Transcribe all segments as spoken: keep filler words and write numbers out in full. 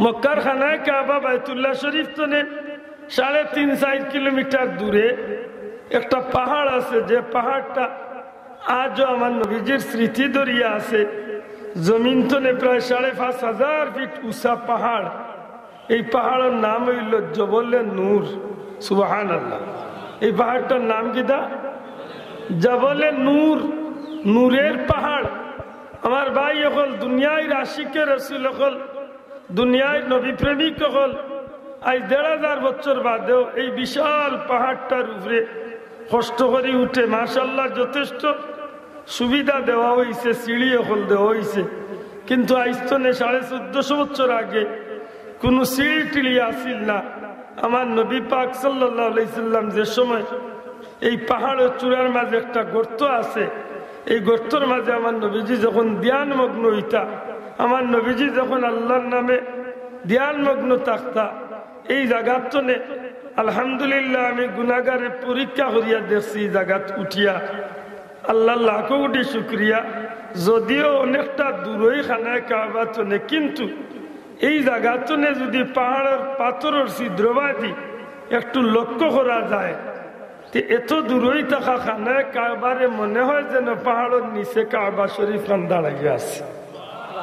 মক্কার খানায় কাবা বাইতুল্লাহ শরীফ তনে সাড়ে তিন চাইর কিলোমিটার দূরে একটা পাহাড় আছে, যে পাহাড়টা আজও আমার নবীজির স্মৃতি ধরিয়া আছে। জমিন তনে প্রায় সাড়ে পাঁচ হাজার ফিট উঁচা পাহাড়। এই পাহাড়র নাম অইলো জবলে নূর। সুবহানাল্লাহ। এই পাহাড়টার নাম কিতা? জবলে নূর, নূরের পাহাড়। আমার ভাই অকল, দুনিয়ার আশিকে রসুল অকল, দুনিয়ার নবী প্রেমিক অকল, আইজ দেড় হাজার বছর বাদেও এই বিশাল পাহাড়টার উপরে কষ্ট করি উঠে, মাশাআল্লাহ, যথেষ্ট সুবিধা দেওয়া অইছে, সিঁড়ি অকল দেওয়া অইছে। কিন্তু আইজ তনে সাড়ে চোদ্দশো বছর আগে কুনু সিঁড়ি টিড়ি আছিল না। আমার নবী পাক সাল্লাল্লাহু আলাইহি সাল্লাম যে সময়, এই পাহাড়র চূড়ার মাঝে একটা গর্ত আছে, এই গর্তর মাঝে আমার নবীজি যখন ধ্যানমগ্ন অইতা, আমার নবীজি যখন আল্লাহর নামে ধ্যানমগ্ন থাকতা, এই জাগাত তনে, আলহামদুলিল্লাহ, আমি গুনাগারে পরীক্ষা করিয়া দেখছি এই জাগাত উঠিয়া, আল্লাহর লাখো কোটি শুকরিয়া। যদিও অনেকটা দূরই খানায় কাবা তনে, কিন্তু এই জাগা তনে যদি পাহাড়র পাথরর ছিদ্রবাদি একটু লক্ষ্য করা যায়, তে এত দূরই থাকা খানায় কাবারে মনে হয় যেন পাহাড়র নিচে কাবা শরীফ খান দাঁড়াইয়া আছে।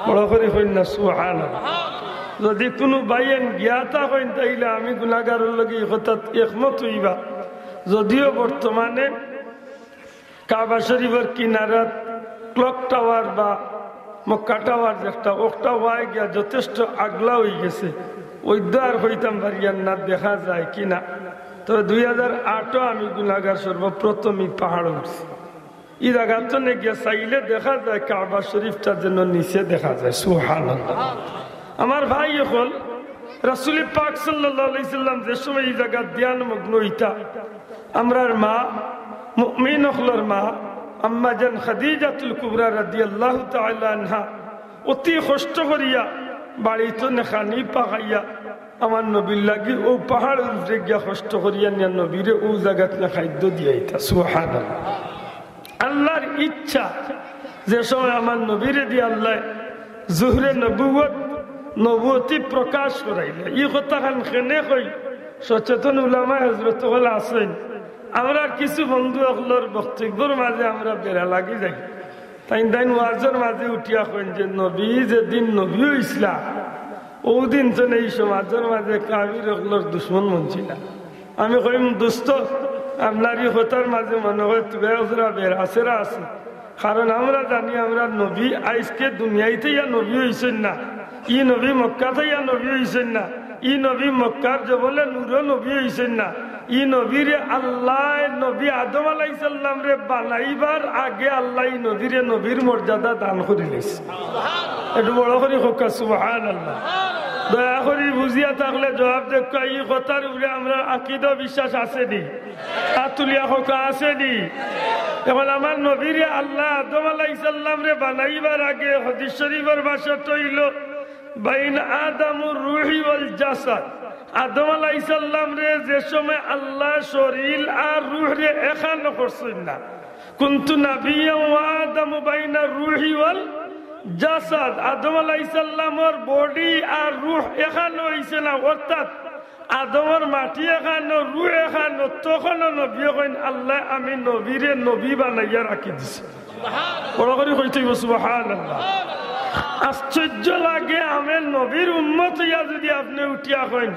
বড় করি কইন না সুবহানাল্লাহ। যদি কুনু ভাইয়াইন গিয়া থাকইন, তাইলে আমি গুনাগারর লগে এই কথাত একমত অইবা। যদিও বর্তমানে কাবা শরীফর কিনারাত ক্লক টাওয়ার বা মক্কা টাওয়ার যেটা, ওটা অইয়া গিয়া যথেষ্ট আগলা অইগেছে। অউ তো আর কইতাম পারিয়ার না, দেখা যায় কি না। তবে দুই হাজার আটও আমি গুনাগার সর্বপ্রথম ই পাহাড়ো উঠছি। ই জাগাত তনে গিয়া চাইলে দেখা যায় কাবা শরীফটা যেন নিচে দেখা যায়। সুবহানাল্লাহ। আমার ভাই অকল, রাসূল পাক সাল্লাল্লাহু আলাইহি সাল্লাম যে সময় ই জাগাত ধ্যানমগ্ন অইতা, আমরার মা, মুমিন অকলর মা, আম্মা জান খাদিজাতুল কুবরা রাদিয়াল্লাহু তাআলা আনহা অতি কষ্ট করিয়া বাড়ি তনে খানি পাকাইয়া আমার নবীর লাগি অউ পাহাড়র উপরে গিয়া কষ্ট করিয়া নিয়া নবীরে অউ জাগাত না খাদ্য দিয়াইতা। সুবহানাল্লাহ। আল্লাহর ইচ্ছা, যে সময় আমার নবীরে দিয়া আল্লায় জুহরে নবুয়ত, নবুয়তি প্রকাশ করাইলা। ই কথাখান কেনে কই, সচেতন উলামায়ে হযরত অকল আছইন। আমরার কিছু বন্ধু অকলর বক্তব্যর মাঝে আমরা বেড়া লাগি যাই। তাইন তাইন ওয়াজর মাঝে উঠিয়া কইন যে নবী যেদিন নবী অইছলা, অউ দিন তনে ই সমাজর মাঝে কাফির অকলর দুশমন মনছিলা। আমি কইমু, দোস্ত, আপনার ই কথার মাঝে মনে হয় তুই একজরা বেড়া ছেড়া আছে। কারণ আমরা জানি আমরার নবী আইজকে দুনিয়াইত আইয়া নবী অইছইন না, ই নবী মক্কাত আইয়া নবী অইছইন না, ই নবী মক্কার জবলে নূরো নবী অইছইন না। ই নবীরে আল্লায় নবী আদম আলাইহিস সালামরে বানাইবার আগে আল্লায় ই নবীরে নবীর মর্যাদা দান করিলাইছে। একটু বড় করি কউক্কা সুবহানাল্লাহ। দয়া করি বুঝিয়া থাকলে জবাব দেউক্কা, ই কথার উপরে আমরার আকিদা বিশ্বাস আছে নি? আত তুলিয়া কউক্কা আছে নি? অখন আমার নবীরে আল্লায় আদম আলাইহিস সালামরে বানাইবার আগে হাদিস শরীফর ভাষাত অইলো, বাইন আদম রুহি ওয়াল জাসাদ। আদম আলাইহিস সালামরে যে সময় আল্লায় শরীর আর রুহরে একখান করছইন না, কুনতু নাবিয়্যান ওয়া আদামু বাইনা রুহি ওয়াল জাসাদ। আদম আলাইহিস সালামর বডি আর রুহ একখান অইছে না, অর্থাৎ আদমর মাটি একখান, রুহ একখান, তখনও নবীয়ে কইন, আল্লায় আমি নবীরে নবী বানাইয়া রাখি দিছে। বড় করি কইতে অইবো সুবহানাল্লাহ। আশ্চর্য লাগে, আমি নবীর উম্মত অইয়া যদি আপনে উঠিয়া কইন,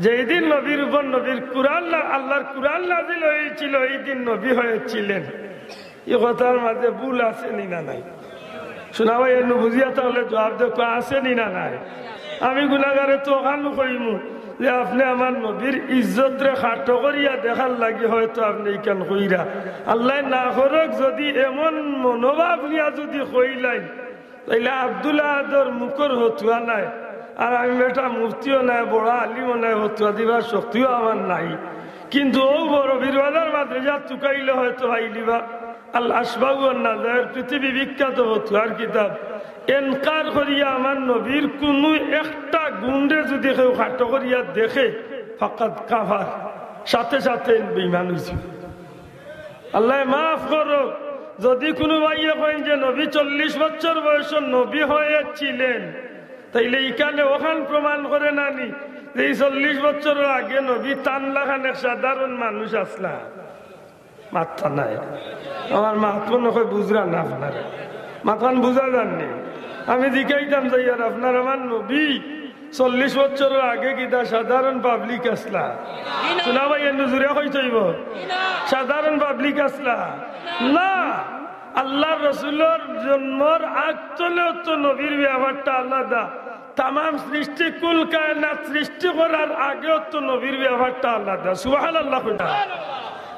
যেই দিন নবীর উপর নবীর কুরআন না-, আল্লাহর কুরআন নাজিল অইছিল, এই দিন নবী হয়েছিলেন। ই কথার মাঝে ভুল আছে নি না নাই? শুনা ভাই, এনু বুঝিয়া থাকলে জবাব দেউক্কা, আছে নি না নাই? আমি গুনাগারে তো অখানউ কইমু যে আপনে আমার নবীর ইজ্জতরে খাটো করিয়া দেখার লাগি হয়তো আপনে ইখান কইরা। আল্লায় না করউক, যদি এমন মনোভাব নিয়া যদি কইলাইন, তাইলে আব্দুল আহাদর মুখর হতুয়া নায়, আর আমি বেটা মুফতিও নায়, বড় আলিমও নায়, হতুয়া দিবার শক্তিও আমার নাই। কিন্তু অউ বড় বীরবাজার মাদ্রাসাত তুকাইলে হয়তো পাইলিবা। আল আশবাহ ওয়ান নাজায়ের পৃথিবী বিখ্যাত ফতুয়ার কিতাব। এনকার করিয়া আমার নবীর কুনু একটা গুণরে যদি কেউ খাটো করিয়া দেখে, ফাকাদ কাফার, সাথে সাথে বেঈমান অইছে। আল্লায় মাফ করউক, যদি কুনু ভাইয়ে কইন যে নবী চল্লিশ বছর বয়সো নবী হয়েছিলেন, তাইলে ইখানে অখান প্রমাণ করে না নি যে ই চল্লিশ বছরর আগে নবী তান লাখান এক সাধারণ মানুষ আছলা? মাতরা নাই। আমার মাত মনে অয় বুঝরা না আপনারা। মাতখান বুঝা যার নি? আমি জিকাইতাম চাইয়ার, আপনার আমার নবী চল্লিশ বছরর আগে কিতা সাধারণ পাবলিক আছলা? শুনা ভাই, এন্ডু জুরে কইতে অইবো। সাধারণ পাবলিক আছলা? না। আল্লার রসুলর জন্মর আগ তনে অত্ত নবীর ব্যাপারটা আলাদা। তামাম সৃষ্টি, কুল কায়নাত সৃষ্টি করার আগে অত্ত নবীর ব্যাপারটা আলাদা। সুবহানাল্লাহ কইতা।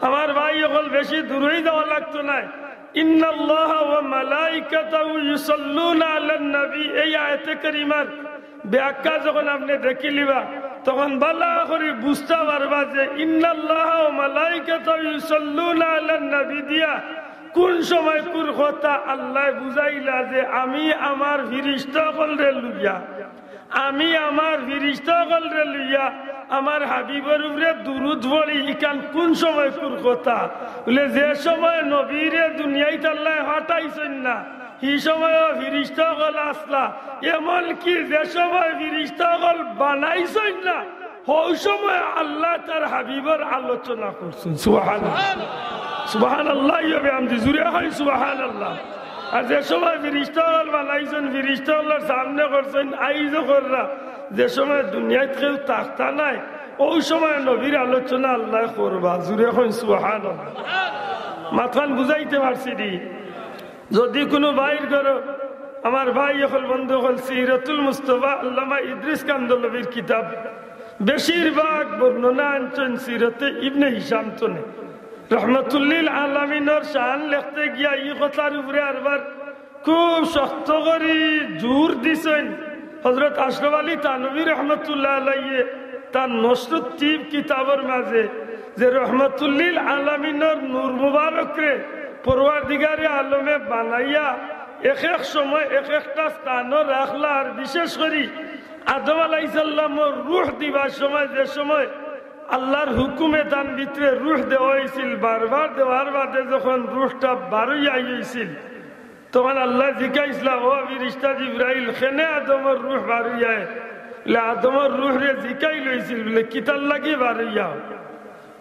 আমার ভাই অকল, বেশি দূরই যাওয়া লাগতো নায়। ইন্নাল্লাহা ওয়া মালাইকাতাহু ইউসাল্লুনা আলান নবী, এই আয়াতে কারিমার ব্যাখ্যা যখন আপনে দেখিলিবা, তখন ভালা করি বুঝতা পারবা যে ইন্নাল্লাহা ওয়া মালাইকাতাহু ইউসাল্লুনা আলান নবী দিয়া কুন সময়কুর কথা আল্লায় বুঝাইলা যে আমি আমার ফিরিস্তা অকলরে লইয়া, আমি আমার ফিরিস্তা অকলরে লইয়া আমার হাবিবর উপরে দুরুদ পড়ি, ইখান কুন সময়কুর কথা? বুলে, যে সময় নবীরে দুনিয়াইত আল্লায় পাঠাইছইন না, হি সময়ও ফিরিস্তা অকল আছলা। এমনকি যে সময় ফিরিস্তা অকল বানাইছইন না, হউ সময় আল্লায় তার হাবিবর আলোচনা করছইন। সুবহানাল্লাহ। সুবহানাল্লাহি ওয়া বিহামদি। জুরে কইন সুবহানাল্লাহ। আর যে সময় ফিরিস্তা অকল বানাইছইন, ফিরিস্তা অকলর সামনে করছইন, আইজও কররা, যে সময় দুনিয়াইত কেউ থাকতা নায়, অউ সময় নবীর আলোচনা আল্লায় করবা। জুরে কইন সুবহানাল্লাহ। মাতখান বুঝাইতে পারছি নি? যদি কুনু ভাইর ঘরো, আমার ভাই অকল, বন্ধু অকল, সিরাতুল মুস্তফা আল্লামা ইদ্রিস কান্দলবির কিতাব, বেশিরভাগ বর্ণনা আনছইন সিরতে ইবনে হিশাম তনে। রহমতুল্লিল আলামিনর শান লেখতে গিয়া ই কথার উপরে আরবার খুব শক্ত করি জোর দিছইন। হযরত আশরাফ আলী থানভী রহমতুল্লাহ আলাইহি তান নশরুত তিব কিতাবর মাঝে যে রহমতুল্লিল আলামিনর নূর মুবারকরে পরওয়ারদিগারে আলমে বানাইয়া এক এক সময় এক একটা স্থানো রাখলা, আর বিশেষ করি আদম আলাইহিস সালামর রূহ দিবার সময়, যে সময় আল্লার হুকুমে তান ভিতরে রূহ দেওয়া অইছিল, বারবার দেওয়ার বাদে যখন রূহটা বারইয়া আইছিল, তখন আল্লায় জিকাইছলা, "ও ফিরিস্তা জিব্রাইল, কেনে আদমর রূহ বারইয়া?" বুলে, "আদমর রূহরে জিকাইল অইছিল, বুলে, কিতার লাগি বারইয়া?"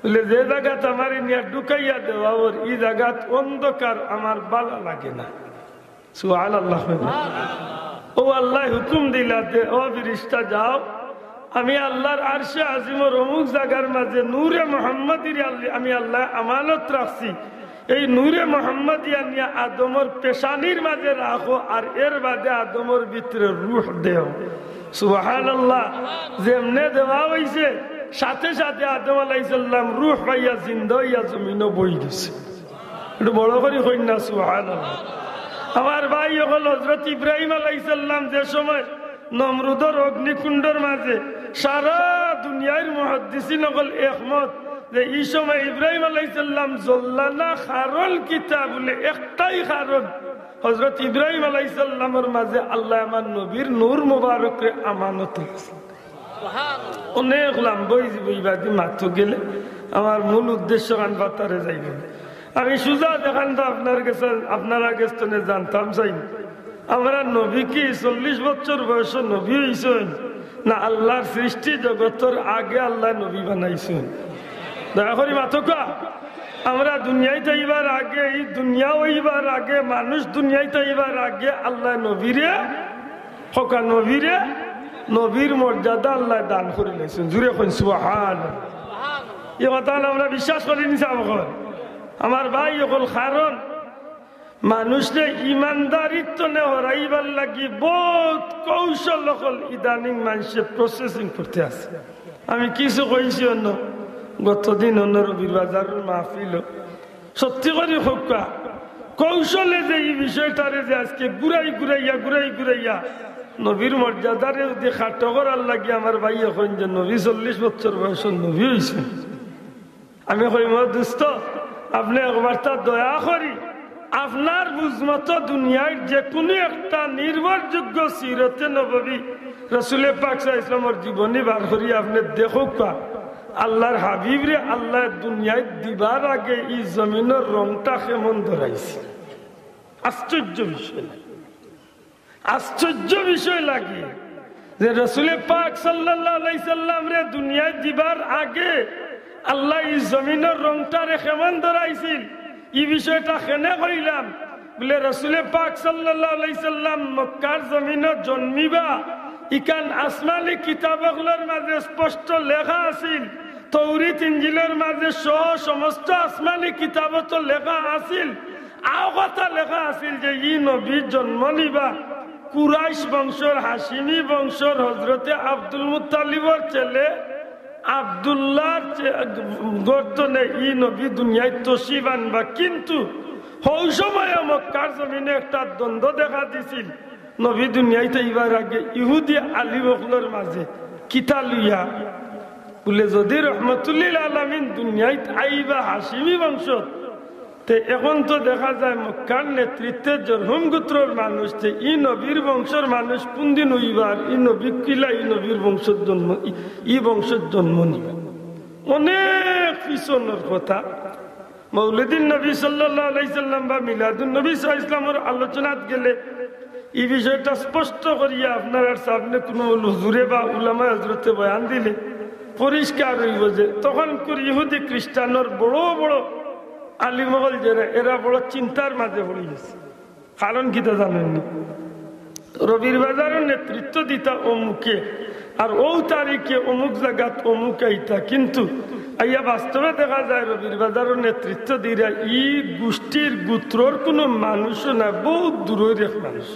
বুলে, "যে জাগাত আমারে নিয়া ঢুকাইয়া দেওয়া অর, ই জাগাত অন্ধকার, আমার ভালা লাগে না।" সুবহানাল্লাহ। ও আল্লায় হুকুম দিলা যে, "ও ফিরিস্তা যাও, আমি আল্লার আরশে আজিমর অমুক জাগার মাঝে নূরে মোহাম্মদীর আল্লি-, আমি আল্লায় আমানত রাখছি, এই নূরে মোহাম্মদী আনিয়া আদমর পেশানির মাঝে রাখো, আর এর বাদে আদমর ভিতরে রূহ দেও।" সুবহানাল্লাহ। যেমনে দেওয়া অইছে, সাথে সাথে আদম আলাইহিস সালাম রূহ পাইয়া জিন্দা অইয়া জমিনো বই গেছে। একটু বড় করি কইন না, সুবহানাল্লাহ। আমার ভাই অকল, হযরত ইব্রাহিম আলাইহিস সালাম যে সময় নমরুদর অগ্নিকুণ্ডর মাঝে, সারা দুনিয়ার মুহাদ্দিসিন অকল একমত যে ই সময় ইব্রাহিম আলাইহিস সালাম জ্বললা না, কারণ কিতা? বুলে, একটাই কারণ, হযরত ইব্রাহিম আলাইহিস সালামর মাঝে আল্লায় আমার নবীর নূর মুবারকরে আমানত রাখছে। অনেক লম্বা অইযিবো, ইবাদি মাতো গেলে আমার মূল উদ্দেশ্য খান বাতারে যাইবো। আমি সুজা যেখান তো আপনার কাছে, আপনারা গেছ তনে জানতাম চাই, আমরা নবী কি চল্লিশ বছর বয়সো নবী অইছইন, না আল্লার সৃষ্টি জগতর আগে আল্লায় নবী বানাইছইন? দয়া করি মাতউক্কা। আমরা দুনিয়াইত আইবার আগে, ই দুনিয়া অইবার আগে, মানুষ দুনিয়াইত আইবার আগে আল্লায় নবীরে হক্কা নবীরে, নবীর মর্যাদা আল্লায় দান করিলাইছইন। জুরে কইন সুবহান। ই কথা আমরা বিশ্বাস করি নি সাব অকল? আমার ভাই অকল, কারণ মানুষরে ইমানদারিত্ব নে হরাইবার লাগি বউত কৌশল অকল ইদানিং মানষে processing করতে আছে। আমি কিছু কইছি অন্য, গতদিন অন্য রবির বাজারর মাহফিলো সত্যি করি কউক্কা, কৌশলে যে ই বিষয়টারে যে আজকে ঘুরাই ঘুরাইয়া, ঘুরাই ঘুরাইয়া নবীর মর্যাদারে যদি খাটো করার লাগি আমার ভাইয়ে কইন যে নবী চল্লিশ বছর বয়সো নবী অইছইন। আমি কইমু, "ও দোস্ত, আপনে একবারতা দয়া করি আপনার বুঝমতো দুনিয়ার যেকুনু একটা নির্ভরযোগ্য সিরতে নববী রসুলে পাক সাল্লাল্লাহু আলাইহি ওয়াসাল্লামর জীবনী বার করি আপনে দেখউক্কা।" আল্লার হাবিবরে আল্লায় দুনিয়াইত দিবার আগে ই জমিনর রংটা কেমন ধরাইছে। আশ্চর্য বিষয় লাগে, আশ্চর্য বিষয় লাগে। যে রসুলে পাক সাল্লাল্লাহু আলাইহি সাল্লামরে দুনিয়াত দিবার আগে আল্লায় ই জমিনর রংটারে কেমন ধরাইছিল, ই বিষয়টা কেনে কইলাম। বুলে, রসুলে পাক সাল্লাল্লাহু আলাইহি সাল্লাম মক্কার জমিনো জন্মিবা, ইখান আসমানি কিতাব অকলর মাঝে স্পষ্ট লেখা আছিল, তৌরিত ইঞ্জিলর মাঝে সহ সমস্ত আসমানি কিতাবতো লেখা আছিল। আও কথা লেখা আছিল যে ই নবী জন্ম নিবা কুরাইশ বংশর, হাশিমি বংশর, হজরতে আব্দুল মুত্তালিবর ছেলে আব্দুল্লাহর চে-, গর্দনে ই নবী দুনিয়াত তশরিফ আনবা। কিন্তু হউ সময় মক্কার জমিনো একটা দ্বন্দ্ব দেখা দিছিল। নবী দুনিয়াত আইবার আগে ইহুদি আলিম অকলর মাঝে কিতা লইয়া, বুলে, যদি রহমতুল্লিল আলামিন দুনিয়াত আইবা হাশিমি বংশত, তে এখন তো দেখা যায় মক্কার নেতৃত্বে জরহুম গোত্রর মানুষ, তে ই নবীর বংশর মানুষ কুনদিন অইবার, ই নবী কিলা ই নবীর বংশত জন্ম, ই, ই বংশত জন্ম নিবা। অনেক পিছনর কথা। মৌলুদুন নবী সাল্লাল্লাহু আলাইহি সাল্লাম বা মিলাদুন নবী সাল্লাল্লাহু আলাইহি সাল্লামর আলোচনাত গেলে ই বিষয়টা স্পষ্ট করিয়া আপনারার সামনে কুনু হুজুরে বা উলামায়ে হজরতে বয়ান দিলে পরিষ্কার অইবো যে তখনকুর ইহুদি খ্রিস্টানর বড় বড় আলিম অকল যেরা, এরা বড় চিন্তার মাঝে পড়ি গেছে। কারণ কিতা জানইন নি? রবির বাজারর নেতৃত্ব দিতা অমুকে, আর অউ তারিখে অমুক জাগাত অমুক আইতা, কিন্তু আইয়া বাস্তবে দেখা যায় রবির বাজারর নেতৃত্ব দিরা ই গোষ্ঠীর গোত্রর কুনু মানুষও না, বউত দূরর এক মানুষ।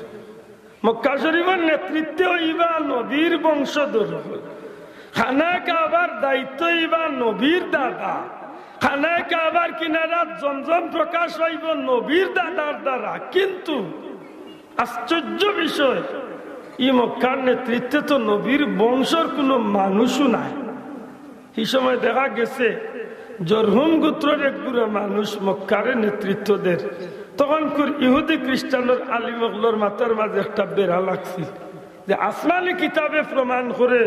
মক্কা শরীফর নেতৃত্বে অইবা নবীর বংশধর, খানায়ে কাবার দায়িত্ব অইবা নবীর দাদা, খানায়ে কাবার কিনারাত জমজম প্রকাশ পাইবো নবীর দাদার দ্বারা। কিন্তু আশ্চর্য বিষয়, ই মক্কার নেতৃত্বে তো নবীর বংশর কুনু মানুষও নাই। হি সময় দেখা গেছে জরহুম গোত্রর এক গুরা মানুষ মক্কারে নেতৃত্ব দের। তখনকুর ইহুদি খ্রিস্টানর আলিম অকলর মাথার মাঝে একটা বেড়া লাগছিল যে আসমানি কিতাবে প্রমাণ করে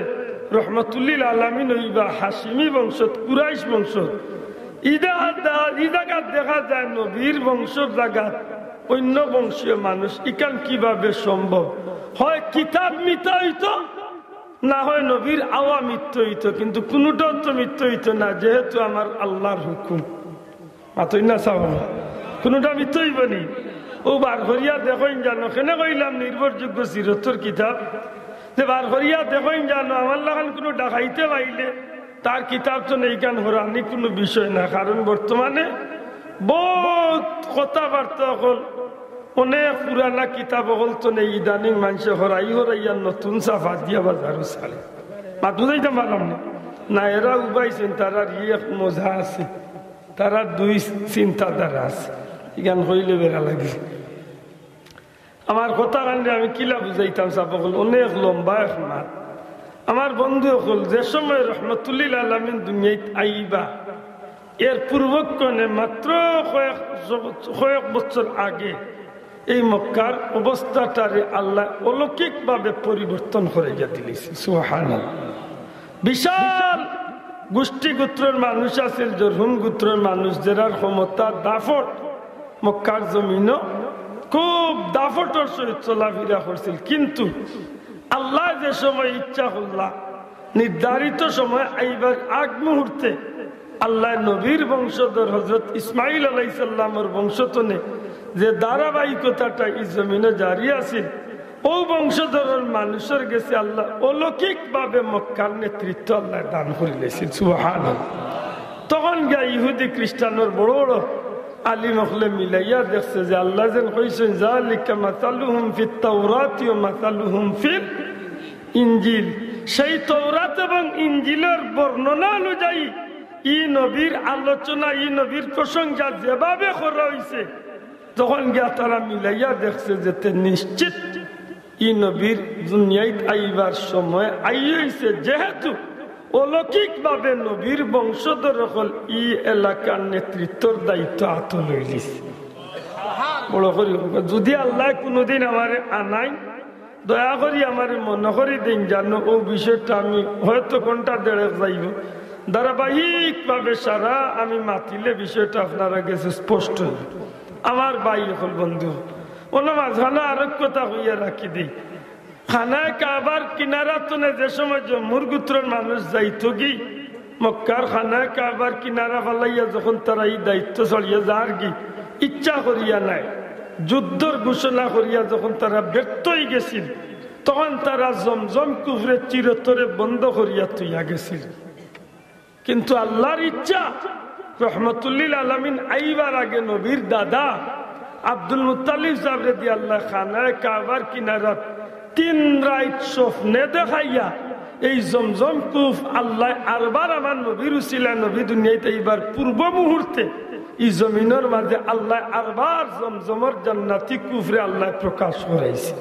রহমতুল্লিল আলামিন অইবা হাশিমি বংশত, কুরাইশ বংশত। ইদা-, দা-, ই জাগাত দেখা যায় নবীর বংশর জাগাত অন্য বংশীয় মানুষ, ইখান কিভাবে সম্ভব? হয় কিতাব মিথ্যা অইতো, না হয় নবীর আওয়া মিথ্যা অইতো, কিন্তু কুনুটাও তো মিথ্যা অইতো না, যেহেতু আমার আল্লাহর হুকুম। মাতইন না সাব, কুনুটা মিথ্যা অইবো নি? অউ বার করিয়া দেখইন জানো, কেনে কইলাম নির্ভরযোগ্য সিরতর কিতাব, যে বার করিয়া দেখইন জানো, আমার লাখান কুনু ডাকাইতে পাইলে তার কিতাব তো নেই, ইখান হরানি কুনু বিষয় না। কারণ বর্তমানে বউত কথাবার্তা অকল অনেক পুরানা কিতাব অকল তো নেই, ইদানিং মানষে হরাই হরাইয়া নতুন ছাপা দিয়া বাজারো ছাড়ে। মাত বুঝাইতাম পারলাম না। না, এরা উবাইছইন, তারার ই এক মজা আছে, তারার দুই চিন্তাধারা আছে। ইখান কইলে বেড়া লাগে। আমার কথাখানরে আমি কিলা বুঝাইতাম, ছাব অকল, অনেক লম্বা এক মাত। আমার বন্ধু অকল, যে সময় রহমতুল্লিল আলামিন দুনিয়াত আইবা, এর পূর্বক্ষণে মাত্র কয়েক, কয়েক বছর আগে এই মক্কার অবস্থাটারে আল্লায় অলৌকিকভাবে পরিবর্তন করাইয়া দিলিছে। সুবহানাল্লাহ। বিশাল গোষ্ঠী গোত্রর মানুষ আছিল, জরহুম গোত্রর মানুষ, যেরার ক্ষমতা দাফট মক্কার জমিনো খুব দাফটর সহিত চলাফিরা করছিল। কিন্তু আল্লায় যে সময় ইচ্ছা করলা, নির্ধারিত সময় আইবার আগ মুহূর্তে আল্লায় নবীর বংশধর হজরত ইসমাইল আলাইহিস সালামর বংশ তনে যে ধারাবাহিকতাটা ই জমিনো জারি আছিল, অউ বংশধরর মানুষর গেছে আল্লায় অলৌকিকভাবে মক্কার নেতৃত্ব আল্লায় দান করিলাইছিল। সুবহানাল্লাহ। তখন গিয়া ইহুদি খ্রিস্টানর বড় বড় আলিম অকলে মিলাইয়া দেখছে যে আল্লায় যেন কইছইন, "যালিকা মাসালুহুম ফিত তাওরাতি ওয়া মাসালুহুম ফিল ইনজিল।" সেই তৌরাত এবং ইনজিলর বর্ণনা অনুযায়ী ই নবীর আলোচনা, ই নবীর প্রশংসা যেভাবে করা অইছে, তখন গিয়া তারা মিলাইয়া দেখছে যে তে নিশ্চিত ই নবীর দুনিয়াত আইবার সময় আই অইছে, যেহেতু অলৌকিকভাবে নবীর বংশধর অকল ই এলাকার নেতৃত্বর দায়িত্ব আতো লইলিছে। বড় করি কউক্কা, যদি আল্লায় কুনুদিন আমারে আনাইন, দয়া করি আমারে মনো করি দেইন, জানো অউ বিষয়টা আমি হয়তো ঘন্টা দেড়েক যাইবো, ধারাবাহিকভাবে সারা আমি মাতিলে বিষয়টা আপনারার গেছে স্পষ্ট অইবো। আমার ভাই অকল, বন্ধু, অনো মাঝখানো আরক কথা কইয়া রাখি দেই। খানায় কাবার কিনারা তনে যে সময় জম্মুর গুত্রর মানুষ যাইতগি, মক্কার খানায় কাবার কিনারা ফালাইয়া যখন তারা ই দায়িত্ব ছাড়িয়া যারগি, ইচ্ছা করিয়া নায়, যুদ্ধর ঘোষণা করিয়া যখন তারা ব্যর্থ অইগেছিল, তখন তারা জমজম কুফরে চিরতরে বন্ধ করিয়া থইয়া গেছিল। কিন্তু আল্লাহর ইচ্ছা, রহমতুল্লিল আলামিন আইবার আগে নবীর দাদা আব্দুল মুত্তালিব সাহেব রাদিয়াল্লাহু আনহু খানায় কাবার কিনারাত তিন রাইত স্বপ্নে দেখাইয়া এই জমজম কূপ আল্লায় আরবার আমার নবীর উসিলায় নবী দুনিয়াইত আইবার পূর্ব মুহূর্তে ই জমিনর মাঝে আল্লায় আরবার জমজমর জান্নাতি কূপরে আল্লায় প্রকাশ করাইছে।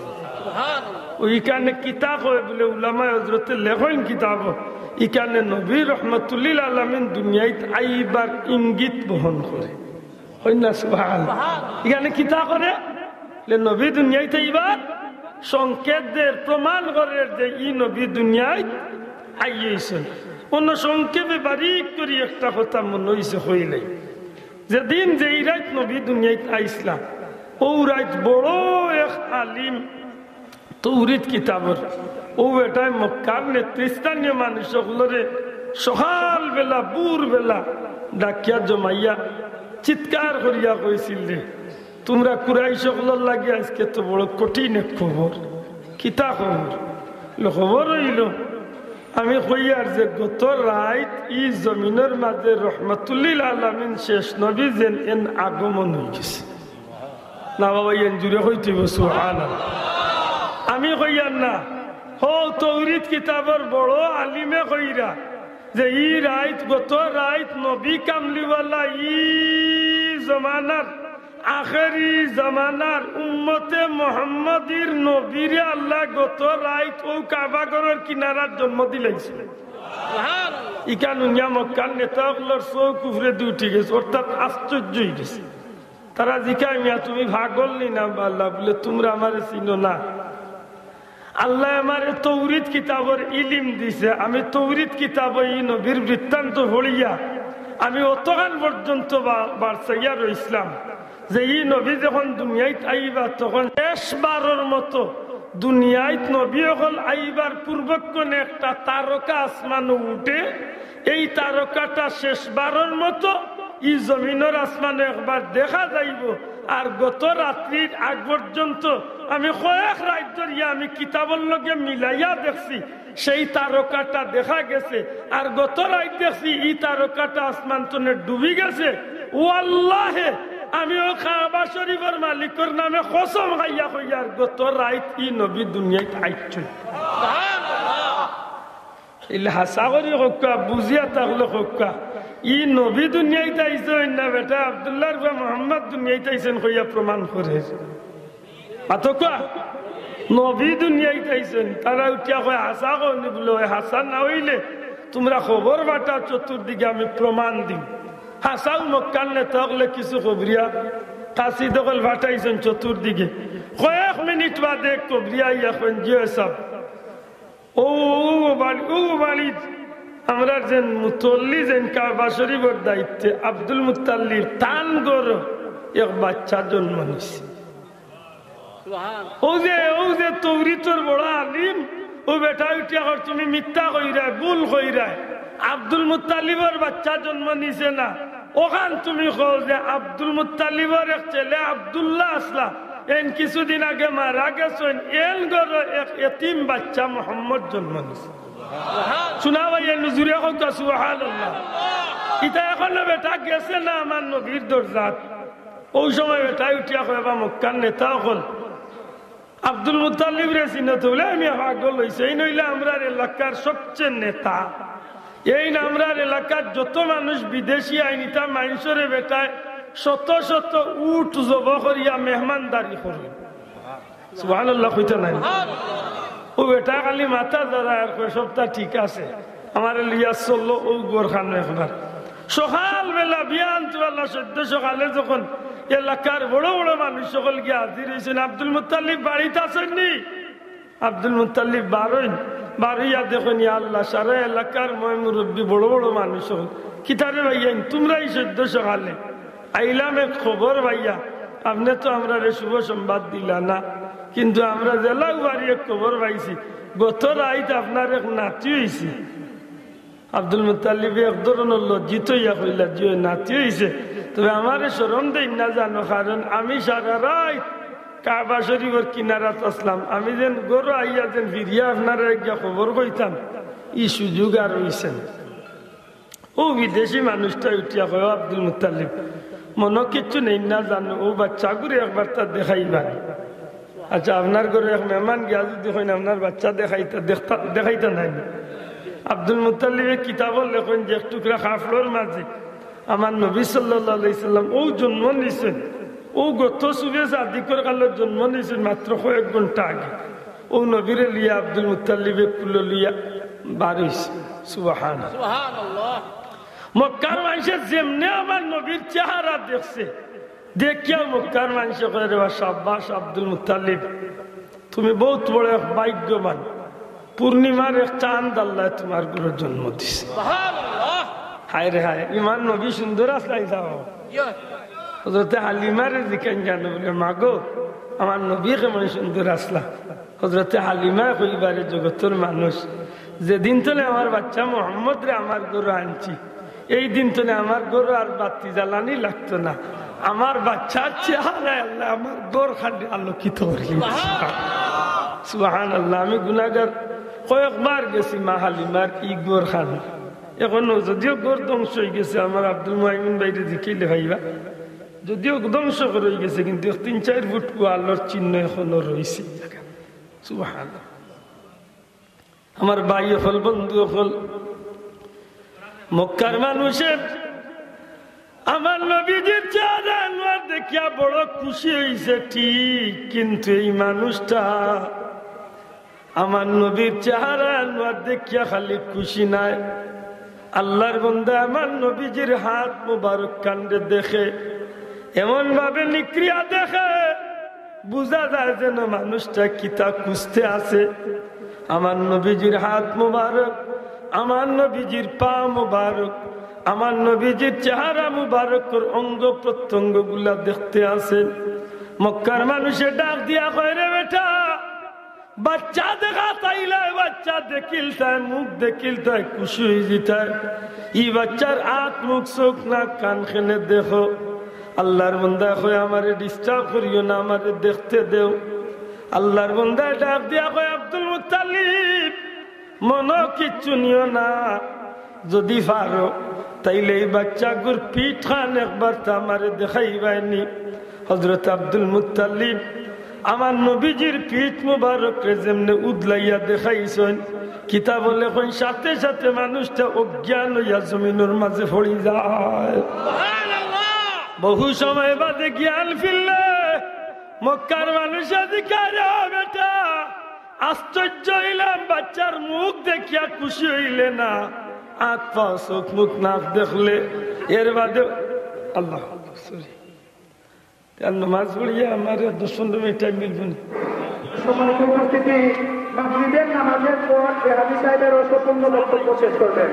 ওইখানে কিতা কয় বুলে উলামায়ে হজরতে লেখইন কিতাবো, ইখানে নবী রহমতুল্লিল আলামিন দুনিয়াইত আইবার ইঙ্গিত বহন করে। কইন না সুবহান। ইখানে কিতা করে? লে নবী দুনিয়াইত আইবার সংকেত দের, প্রমাণ করের যে ই নবী দুনিয়াইত আইয়াইছইন। অন্য সংক্ষেপে বারিক করি একটা কথা মনো অইছে কইলাই। যেদিন যেই রাইত নবী দুনিয়াইত আইছলা, অউ রাইত বড় এক আলিম তৌরিত কিতাবর, অউ বেটায় মক্কার নেতৃস্থানীয় মানুষ অকলরে সকাল বেলা, ভোর বেলা ডাকিয়া জমাইয়া চিৎকার করিয়া কইছিল যে, "তুমরা কুরাইশ অকলর লাগি আইজকে তো বড় কঠিন এক খবর।" "কিতা খবর?" "লে, খবর অইলো, আমি কইয়ার যে গত রাইত ই জমিনর মাঝে রহমতুল্লিল আলামিন শেষ নবী যেন এন আগমন অইগেছে।" না বাবা, এন জুরে কইতে অইবো, সুবহানাল্লাহ। আমি কইয়ার না, হউ তৌরিত কিতাবর বড় আলিমে কইরা যে ই রাইত, গত রাইত নবী কামলিওয়ালা ই জমানার, আখেরি জমানার উম্মতে মোহাম্মদীর নবীরে আল্লায় গত রাইত অউ কাবা ঘরর কিনারাত জন্ম দিলাইছে। ইখান হুনিয়া মক্কার নেতা অকলর চউখ উপরেদি উঠি গেছে, অর্থাৎ আশ্চর্য অইগেছে। তারা জিকায়, "মিয়া, তুমি পাগল নি না বা?" আল্লায় বুলে, "তুমরা আমারে চিনো না? আল্লায় আমারে তৌরিত কিতাবর ইলিম দিছে, আমি তৌরিত কিতাবো ই নবীর বৃত্তান্ত পড়িয়া আমি অতখান পর্যন্ত বা-, বারছাইয়া রইছলাম যে ই নবী যখন দুনিয়াইত আইবা তখন শেষবারর মতো দুনিয়াইত নবী অকল আইবার পূর্বক্ষণে একটা তারকা আসমানো উঠে, এই তারকাটা শেষবারর মতো ই জমিনর আসমানো একবার দেখা যাইবো।" আর গত রাত্রির আগ পর্যন্ত আমি কয়েক রাইত ধরিয়া আমি কিতাবর লগে মিলাইয়া দেখছি, সেই তারকাটা দেখা গেছে। আর গত রাইত দেখছি ই তারকাটা আসমান তনে ডুবি গেছে। ও আল্লাহে, আমি অউ কাবা শরীফর মালিকর নামে কসম খাইয়া কইয়ার, গত রাইত ই নবী দুনিয়াইত আইছইন। ইলা হাছা করি কউক্কা, বুঝিয়া থাকলে কউক্কা। ই নবী দুনিয়াইত আইছইন না বেটা, আব্দুল্লাহর পুয়া মোহাম্মদ দুনিয়াইত আইছইন কইয়া প্রমাণ করের। মাতউক্কা, নবী দুনিয়াইত আইছইন। তারা উঠিয়া কয়, "হাছা কও নি?" বুলে, "অয় হাছা না অইলে তুমরা খবর পাঠাও চতুর্দিকে, আমি প্রমাণ দিমু।" হাছাউ মক্কার নেতা অকলে কিছু খবরিয়া কাসিদ অকল পাঠাইছইন চতুর্দিকে। কয়েক মিনিট বাদে এক খবরিয়া আইয়া কইন, "জি অয় সাব, অউ, অউ বাড়ি, অউ বাড়িত আমরার যেন মুতল্লি যেন কাবা শরীফর দায়িত্বে আব্দুল মুত্তালিব তান ঘরো এক বাচ্চা জন্ম নিছে।" অউ যে, অউ যে তৌরিতর বড় আলিম, অউ বেটায় উঠিয়া কর, "তুমি মিথ্যা কইরায়, ভুল কইরায়, আব্দুল মুত্তালিবর বাচ্চা জন্ম নিছে না।" অখান তুমি কও যে আব্দুল মুত্তালিবর এক ছেলে আব্দুল্লাহ আছলা, এইন কিছুদিন আগে মারা গেছইন, এইন ঘরো এক এতিম বাচ্চা মোহাম্মদ জন্ম নিছে। হুনা ভাই, এইন জুরে কউক্কা সুবহানাল্লাহ। ইতা অখনো বেটা গেছে না আমার নবীর দরজাত? অউ সময় বেটায় উঠিয়া কয়, "বা মক্কার নেতা অকল, আব্দুল মুত্তালিবরে চিনো তো?" বুলে, "আমি পাগল অইছি, এইন অইলা আমরার এলাকার সবচে নেতা, এইন আমরার এলাকার যত মানুষ বিদেশি আইন, ইতা মাইনষরে বেটায় শত শত উট জবো করিয়া মেহমানদারি করে।" সুবহানাল্লাহ কইতা নায়? অউ বেটায় খালি মাথা ধরায় আর কয়, "সবতা ঠিক আছে।" আমারে লইয়া চললো অউ ঘরখানো একবার। সকালবেলা বিয়ান তুয়াল্লা সদ্য সকালে যখন এলাকার বড় বড় মানুষ অকল গিয়া হাজির অইছইন, "আব্দুল মুত্তালিব বাড়িত আছইন নি?" আব্দুল মুত্তালিব বারইন, বারইয়া দেখইন, ইয়া আল্লাহ, সারা এলাকার ময় মুরব্বি, বড় বড় মানুষ অকল। "কিতারে ভাইয়াইন, তুমরা ই সদ্য সকালে আইলাম এক খবর পাইয়া, আপনে তো আমরারে শুভ সংবাদ দিলা না, কিন্তু আমরা যেলাউ বাড়ি এক খবর পাইছি, গত রাইত আপনার এক নাতি অইছে। আব্দুল মুত্তালিব এক ধরনর লজ্জিত অইয়া কইলা, "জি অয়, নাতি অইছে। তবে আমারে শরম দেইন না জানো, কারণ আমি সারা রাইত কাবা শরীফর কিনারাত আছলাম। আমি যেন ঘরো আইয়া যেন ফিরিয়া আপনারে এক গিয়া খবর কইতাম, ই সুযোগ আর অইছে না।" অউ বিদেশি মানুষটা উঠিয়া কয়, "ও আব্দুল মুত্তালিব, মনো কিচ্ছু নেইন না জানো, অউ বাচ্চাগুরে একবারতা দেখাইবা নি?" আচ্ছা, আপনার ঘরো এক মেহমান গিয়া যুদি কইন, "আপনার বাচ্চা দেখাইতা, দেখতা, দেখাইতা নায় নি?" আব্দুল মুত্তালিবে কিতাবো লেখইন যে এক টুকরা কাপড়র মাঝে আমার নবী সাল্লাল্লাহু আলাইহি সাল্লাম অউ জন্ম নিছইন, অউ গত সুবে সাদিকর কালো জন্ম নিছইন মাত্র কয়েক ঘন্টা আগে। অউ নবীরে লইয়া আব্দুল মুত্তালিবে কুলো লইয়া বার অইছে। সুবহানাল্লাহ। সুবহানাল্লাহ। মক্কার মানষে যেমনে আমার নবীর চেহারা দেখছে, দেখিয়া মক্কার মানষে কয়, "রে বা, সাব্বাস আব্দুল মুত্তালিব, তুমি বউত বড় এক ভাগ্যবান। পূর্ণিমার এক চান্দ আল্লায় তুমার ঘরো জন্ম দিছে।" সুবহানাল্লাহ। হায় রে হায়, ইমান নবী সুন্দর আছলা নি যাও। ইয়া। হযরতে হালিমারে জিকাইন জানো, বলে, "মাগো, আমার নবী কেমন সুন্দর আছলা?" হযরতে হালিমায় কইবা, "রে জগতর মানুষ, যেদিন তনে আমার বাচ্চা মোহাম্মদরে আমার ঘরো আনছি, এই দিন তনে আমার ঘরো আর বাতি জ্বালানি লাগতো না। আমার বাচ্চার চেহারায় আল্লায় আমার ঘরখান আলোকিত করি।" সুবহানাল্লাহ। আমি গুনাগার, কয়েকবার গেছি মা হালিমার ই ঘরখান। অখনো যদিও ঘর ধ্বংস অইগেছে, আমার আব্দুল মুহাইমিন ভাইরে জিকাইলে পাইবা। যদিও ধ্বংস করি অইগেছে, কিন্তু এক তিন চাইর ফুট ওয়ালর চিহ্ন অখনো রইছে। সুবহানাল্লাহ। আমার ভাই অকল, বন্ধু অকল, মক্কার মানষে আমার নবীজির চেহারা আনোয়ার দেখিয়া বড় খুশি অইছে ঠিক, কিন্তু এই মানুষটা আমার নবীর চেহারা আনোয়ার দেখিয়া খালি খুশি নায়, আল্লার বন্দা আমার নবীজির হাত মুবারক খানরে দেখে, এমন ভাবে নিকড়িয়া দেখে, বুঝা যায় যেন মানুষটা কিতা খুঁজতে আছে। আমার নবীজির হাত মুবারক, আমার নবীজির পা মুবারক, আমার নবীজির চেহারা মুবারকর অঙ্গ প্রত্যঙ্গগুলা দেখতে আছে। মক্কার মানষে ডাক দিয়া কয়, "রে বেটা, বাচ্চা দেখা চাইলে বাচ্চা দেখিলতায়, মুখ দেখিলতায়, খুশি অইযিতায়। ই বাচ্চার আত, মুখ, চউখ, নাক, কান কেনে দেখো।" আল্লার বন্দায় কয়, "আমারে disturb করিও না, আমারে দেখতে দেও।" আল্লার বন্দায় ডাক দিয়া কয়, "আব্দুল মুত্তালিব, মনো কিচ্ছু নিও না, যুদি পারো তাইলে ই বাচ্চাগুর পিঠখান একবারতা আমারে দেখাইবায় নি।" হযরত আব্দুল মুত্তালিব আমার নবীজির পিঠ মুবারকরে যেমনে উদলাইয়া দেখাইছইন, কিতাবো লেখইন সাথে সাথে মানুষটা অজ্ঞান অইয়া জমিনর মাঝে পড়ি যায়। বহু সময় বাদে জ্ঞান ফিরলে মক্কার মানষে জিকায়, "রে বেটা, আশ্চর্য অইলাম, বাচ্চার মুখ দেখিয়া খুশি অইলে না, আত পা চউখ মুখ নাক দেখলে।" এর বাদে আল্লাহ আকবার, sorry। আর নামাজ পড়িয়া আমার দশ পনেরো মিনিট টাইম মিলবো না। সম্মানিত উপস্থিতি, মাগরিবের নামাজের পর রেহাবি সাহেবের অসম্পূর্ণ বক্তব্য শেষ করবেন।